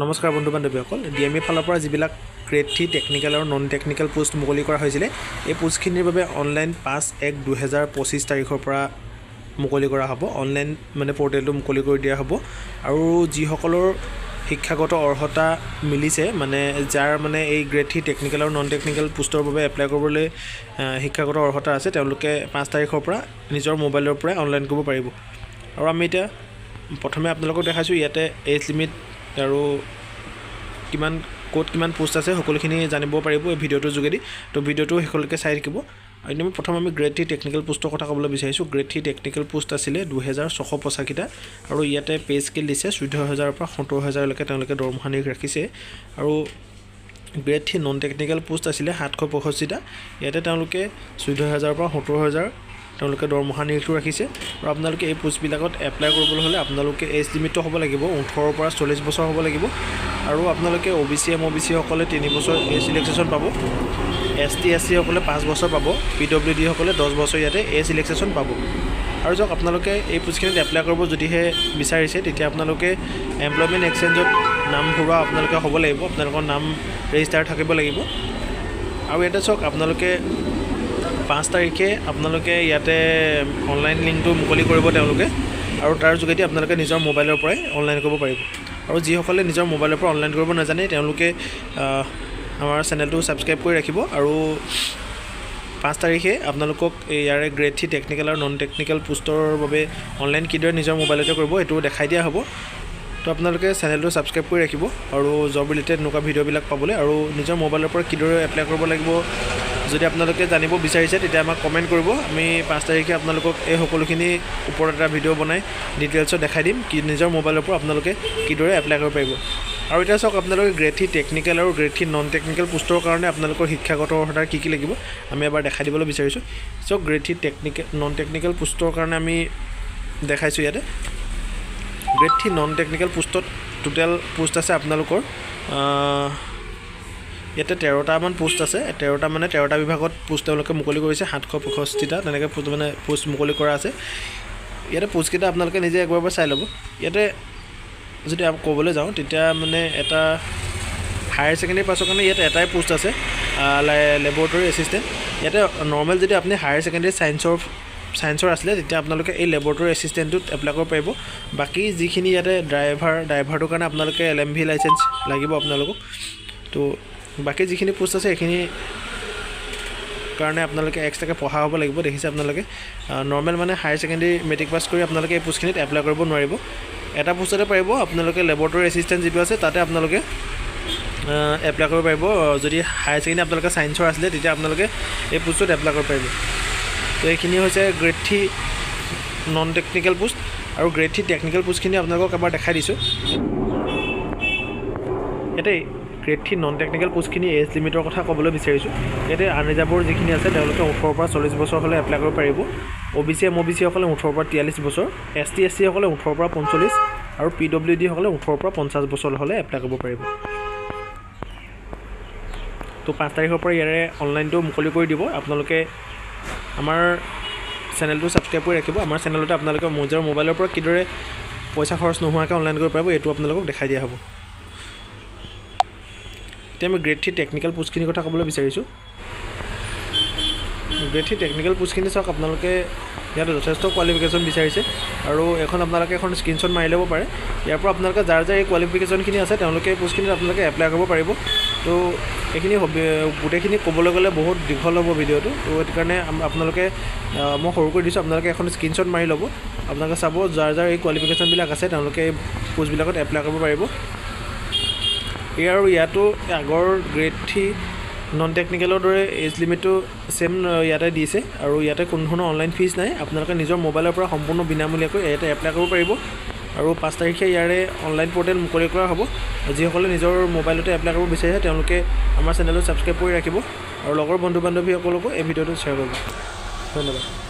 নমস্কাৰ বন্ধু বান্ধৱীসকল, ডিএমইৰ ফালৰ পৰা যিবিলাক গ্ৰেড 3 টেকনিকেল আৰু নন টেকনিকেল পোষ্ট মুকলি কৰা হৈছিলে, এই পোষ্টখিনিৰ বাবে অনলাইন 5/1/2025 তাৰিখৰ পৰা মুকলি কৰা হ'ব। অনলাইন মানে পৰ্টেলটো মুকলি কৰি দিয়া হ'ব। আৰু যিসকলৰ শিক্ষাগত অৰ্হতা মিলিছে, মানে যাৰ মানে এই গ্ৰেড 3 টেকনিকেল আৰু নন টেকনিকেল পোষ্টৰ বাবে এপ্লাই কৰিবলৈ শিক্ষাগত অৰ্হতা আছে, তেওঁলোকে 5 তাৰিখৰ পৰা নিজৰ মোবাইলৰ পৰাই অনলাইন কৰিব পাৰিব। আৰু আমি এতিয়া প্ৰথমে আপোনালোকক দেখাইছোঁ, ইয়াতে এজ লিমিট আৰু কিমান ক'ত কিমান পোষ্ট আছে সকলোখিনি জানিব পাৰিব এই ভিডিঅ'টোৰ যোগেদি। তো ভিডিঅ'টো শেষলৈকে চাই থাকিব। আৰু আমি প্ৰথম আমি গ্ৰেড 3 টেকনিকেল পোষ্টৰ কথা ক'বলৈ বিচাৰিছোঁ। গ্ৰেড 3 টেকনিকেল পোষ্ট আছিলে 2685টা আৰু ইয়াতে পে স্কেল দিছে 14,000ৰ পৰা 70,000লৈকে তেওঁলোকে দৰমহা নিৰিখ ৰাখিছে। আৰু গ্ৰেড 3 নন টেকনিকেল পোষ্ট আছিলে 765টা। ইয়াতে তেওঁলোকে 14,000ৰ পৰা 70,000 তেওঁলোকে দৰমহা নিৰিখটো ৰাখিছে। আৰু আপোনালোকে এই পোষ্টবিলাকত এপ্লাই কৰিবলৈ হ'লে আপোনালোকে এজ লিমিটটো হ'ব লাগিব 18ৰ পৰা 40 বছৰ হ'ব লাগিব। আৰু আপোনালোকে অ' বি চি, এম অ' বি চিসকলে 3 বছৰ এজ ৰিলেক্সেশ্যন পাব, এছ টি, এছ চিসকলে 5 বছৰ পাব, পি ডব্লিউ ডিসকলে 10 বছৰ ইয়াতে এজ ৰিলেক্সেশ্যন পাব। আৰু চাওক, আপোনালোকে এই পোষ্টখিনিত এপ্লাই কৰিব যদিহে বিচাৰিছে, তেতিয়া আপোনালোকে এমপ্লয়মেণ্ট এক্সচেঞ্জত নাম ভৰোৱা আপোনালোকে হ'ব লাগিব, আপোনালোকৰ নাম ৰেজিষ্টাৰ থাকিব লাগিব। আৰু ইয়াতে চাওক, আপোনালোকে 5 তাৰিখে আপোনালোকে ইয়াতে অনলাইন লিংকটো মুকলি কৰিব তেওঁলোকে আৰু তাৰ যোগেদি আপোনালোকে নিজৰ মোবাইলৰ পৰাই অনলাইন কৰিব পাৰিব। আৰু যিসকলে নিজৰ মোবাইলৰ পৰা অনলাইন কৰিব নাজানে, তেওঁলোকে আমাৰ চেনেলটো ছাবস্ক্ৰাইব কৰি ৰাখিব। আৰু 5 তাৰিখে আপোনালোকক ইয়াৰে গ্ৰেড 3 টেকনিকেল আৰু নন টেকনিকেল পোষ্টৰ বাবে অনলাইন কিদৰে নিজৰ মোবাইলতে কৰিব, সেইটো দেখাই দিয়া হ'ব। তো আপোনালোকে চেনেলটো ছাবস্ক্ৰাইব কৰি ৰাখিব আৰু জব ৰিলেটেড এনেকুৱা ভিডিঅ'বিলাক পাবলৈ। আৰু নিজৰ মোবাইলৰ পৰা কিদৰে এপ্লাই কৰিব লাগিব যদি আপোনালোকে জানিব বিচাৰিছে, তেতিয়া আমাক কমেণ্ট কৰিব। আমি 5 তাৰিখে আপোনালোকক এই সকলোখিনি ওপৰত এটা ভিডিঅ' বনাই ডিটেইলছত দেখাই দিম কি নিজৰ মোবাইলৰ পৰা আপোনালোকে কিদৰে এপ্লাই কৰিব পাৰিব। আৰু এতিয়া চাওক, আপোনালোকে গ্ৰেড 3 টেকনিকেল আৰু গ্ৰেড 3 নন টেকনিকেল পোষ্টৰ কাৰণে আপোনালোকৰ শিক্ষাগত অৰ্হতা কি কি লাগিব, আমি এবাৰ দেখাই দিবলৈ বিচাৰিছোঁ। চাওক, গ্ৰেড 3 টেকনিকেল, নন টেকনিকেল পোষ্টৰ কাৰণে আমি দেখাইছোঁ। ইয়াতে গ্ৰেড 3 নন টেকনিকেল পোষ্টত টোটেল পোষ্ট আছে আপোনালোকৰ ইয়াতে 13টামান পোষ্ট আছে। 13টা মানে 13টা বিভাগত পোষ্ট তেওঁলোকে মুকলি কৰিছে। 765টা তেনেকৈ পোষ্ট, মানে পোষ্ট মুকলি কৰা আছে। ইয়াতে পোষ্টকেইটা আপোনালোকে নিজে একবাৰ এবাৰ চাই ল'ব। ইয়াতে যদি ক'বলৈ যাওঁ, তেতিয়া মানে এটা হায়াৰ ছেকেণ্ডেৰী পাছৰ কাৰণে ইয়াত এটাই পোষ্ট আছে, লেবৰেটৰী এছিষ্টেণ্ট। ইয়াতে নৰ্মেল যদি আপুনি হায়াৰ ছেকেণ্ডেৰী ছায়েন্সৰ আছিলে, তেতিয়া আপোনালোকে এই লেবৰেটৰী এছিষ্টেণ্টটোত এপ্লাই কৰিব পাৰিব। বাকী যিখিনি ইয়াতে ড্ৰাইভাৰ, ড্ৰাইভাৰটোৰ কাৰণে আপোনালোকে এলএমভি লাইচেঞ্চ লাগিব আপোনালোকক। তো বাকী যিখিনি পোষ্ট আছে, সেইখিনি কাৰণে আপোনালোকে এক্সট্ৰাকৈ পঢ়া হ'ব লাগিব। দেখিছে আপোনালোকে, নৰ্মেল মানে হায়াৰ ছেকেণ্ডেৰী মেট্ৰিক পাছ কৰি আপোনালোকে এই পোষ্টখিনিত এপ্লাই কৰিব নোৱাৰিব। এটা পোষ্টতে পাৰিব আপোনালোকে, লেবৰেটৰী এছিষ্টেণ্ট যিটো আছে, তাতে আপোনালোকে এপ্লাই কৰিব পাৰিব। যদি হায়াৰ ছেকেণ্ডেৰী আপোনালোকে ছায়েন্সৰ আছিলে, তেতিয়া আপোনালোকে এই পোষ্টটোত এপ্লাই কৰিব পাৰিব। তো এইখিনি হৈছে গ্ৰেড 3 নন টেকনিকেল পোষ্ট। আৰু গ্ৰেড 3 টেকনিকেল পোষ্টখিনি আপোনালোকক এবাৰ দেখাই দিছোঁ। ইয়াতে গ্ৰেড 3 নন টেকনিকেল পোষ্টখিনি এজ লিমিটৰ কথা ক'বলৈ বিচাৰিছোঁ। ইয়াতে আনৰিজাৰ্ভৰ যিখিনি আছে, তেওঁলোকে 18ৰ পৰা 40 বছৰ হ'লে এপ্লাই কৰিব পাৰিব। অ' বি চি, এম অ' বি চিসকলে 18ৰ পৰা 43 বছৰ, এছ টি, এছ চিসকলে 18ৰ পৰা 45 আৰু পি ডব্লিউ ডিসকলে 18ৰ পৰা 50 বছৰ হ'লে এপ্লাই কৰিব পাৰিব। তো 5 তাৰিখৰ পৰা ইয়াৰে অনলাইনটো মুকলি কৰি দিব। আপোনালোকে আমাৰ চেনেলটো ছাবস্ক্ৰাইব কৰি ৰাখিব। আমাৰ চেনেলতে আপোনালোকে নিজৰ মোবাইলৰ পৰা কিদৰে পইচা খৰচ নোহোৱাকৈ অনলাইন কৰিব পাৰিব, এইটো আপোনালোকক দেখাই দিয়া হ'ব। এতিয়া আমি গ্ৰেড 3 টেকনিকেল পোষ্টখিনিৰ কথা ক'বলৈ বিচাৰিছোঁ। গ্ৰেড 3 টেকনিকেল পোষ্টখিনি চাওক আপোনালোকে, ইয়াত যথেষ্ট কোৱালিফিকেশ্যন বিচাৰিছে। আৰু এখন আপোনালোকে এখন স্ক্ৰীণশ্বট মাৰি ল'ব পাৰে। ইয়াৰ পৰা আপোনালোকে যাৰ যাৰ এই কোৱালিফিকেশ্যনখিনি আছে, তেওঁলোকে এই পোষ্টখিনিত আপোনালোকে এপ্লাই কৰিব পাৰিব। তো এইখিনি গোটেইখিনি ক'বলৈ গ'লে বহুত দীঘল হ'ব ভিডিঅ'টো। তো সেইটো কাৰণে আপোনালোকে মই সৰু কৰি দিছোঁ। আপোনালোকে এখন স্ক্ৰীণশ্বট মাৰি ল'ব। আপোনালোকে চাব, যাৰ যাৰ এই কোৱালিফিকেশ্যনবিলাক আছে, তেওঁলোকে এই পোষ্টবিলাকত এপ্লাই কৰিব পাৰিব। এই আৰু ইয়াতো আগৰ গ্ৰেড 3 নন টেকনিকেলৰ দৰে এজ লিমিটটো ছেইম ইয়াতে দিছে। আৰু ইয়াতে কোনো ধৰণৰ অনলাইন ফিজ নাই। আপোনালোকে নিজৰ মোবাইলৰ পৰা সম্পূৰ্ণ বিনামূলীয়াকৈ ইয়াতে এপ্লাই কৰিব পাৰিব। আৰু 5 তাৰিখে ইয়াৰে অনলাইন পৰ্টেল মুকলি কৰা হ'ব। যিসকলে নিজৰ মোবাইলতে এপ্লাই কৰিব বিচাৰিছে, তেওঁলোকে আমাৰ চেনেলটো ছাবস্ক্ৰাইব কৰি ৰাখিব আৰু লগৰ বন্ধু বান্ধৱীসকলকো এই ভিডিঅ'টো শ্বেয়াৰ কৰিব। ধন্যবাদ।